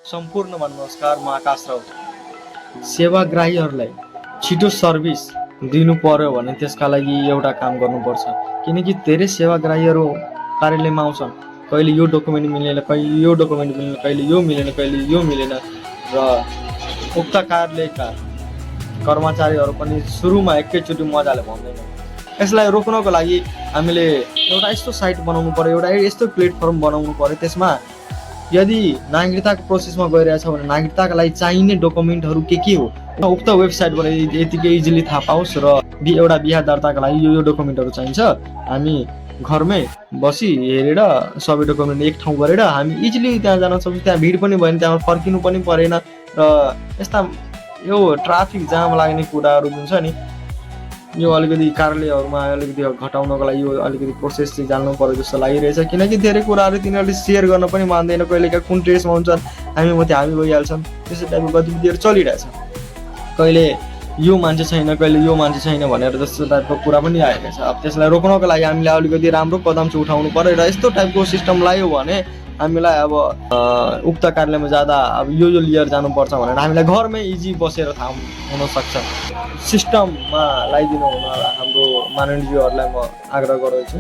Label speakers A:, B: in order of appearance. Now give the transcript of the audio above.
A: सम्पूर्णमा नमस्कार, म आकाश राउत। सेवाग्राहीहरूलाई छिटो सर्भिस दिनु पर्यो भने त्यसका लागि एउटा काम गर्नुपर्छ, किनकि धेरै सेवाग्राहीहरू कार्यालयमा आउँछन्, कहिले यो डकुमेन्ट मिलेन, कहिले यो डकुमेन्ट मिलेन, कहिले यो मिलेन, कहिले यो मिलेन, र उक्त कार्यालयका कर्मचारीहरू पनि सुरुमा एकैचोटि मजाले भन्दैनन्। यसलाई रोक्नको लागि हामीले एउटा यस्तो साइट बनाउनु पर्यो, एउटा यस्तो प्लेटफर्म बनाउनु पर्यो, त्यसमा यदि नागरिकताको प्रोसेसमा गइरहेछ भने नागरिकताका लागि चाहिने डकुमेन्टहरू के हो उक्त वेबसाइटबाट यतिकै इजिली थाहा पाओस्, र एउटा बिहा दर्ताका लागि यो डकुमेन्टहरू चाहिन्छ, हामी घरमै बसी हेरेर सबै डकुमेन्ट एक ठाउँ गरेर हामी इजिली त्यहाँ जान सक्छौँ। त्यहाँ भिड पनि भएन, त्यहाँ फर्किनु पनि परेन, र यस्ता यो ट्राफिक जाम लाग्ने कुराहरू जुन छ नि, यो अलिकति कार्यालयहरूमा अलिकति घटाउनको लागि यो अलिकति प्रोसेस चाहिँ जान्नु पर्यो जस्तो लागिरहेछ, किनकि धेरै कुराहरू तिनीहरूले सेयर गर्न पनि मान्दैन। कहिलेका कुन ड्रेसमा हुन्छन्, हामी गइहाल्छन्, त्यस्तो टाइपको गतिविधिहरू चलिरहेछ। कहिले यो मान्छे छैन, कहिले यो मान्छे छैन भनेर जस्तो टाइपको कुरा पनि आएको छ। अब त्यसलाई रोक्नको लागि हामीले अलिकति राम्रो कदम चाहिँ उठाउनु पर्यो, र यस्तो टाइपको सिस्टम ल्यायो भने हामीलाई अब उक्त कार्यालयमा जाँदा अब यो लिएर जानुपर्छ भनेर हामीलाई घरमै इजी बसेर थाहा हुनसक्छ। सिस्टममा ल्याइदिनु हुन हाम्रो माननीयज्यूहरूलाई म आग्रह गर्दछु।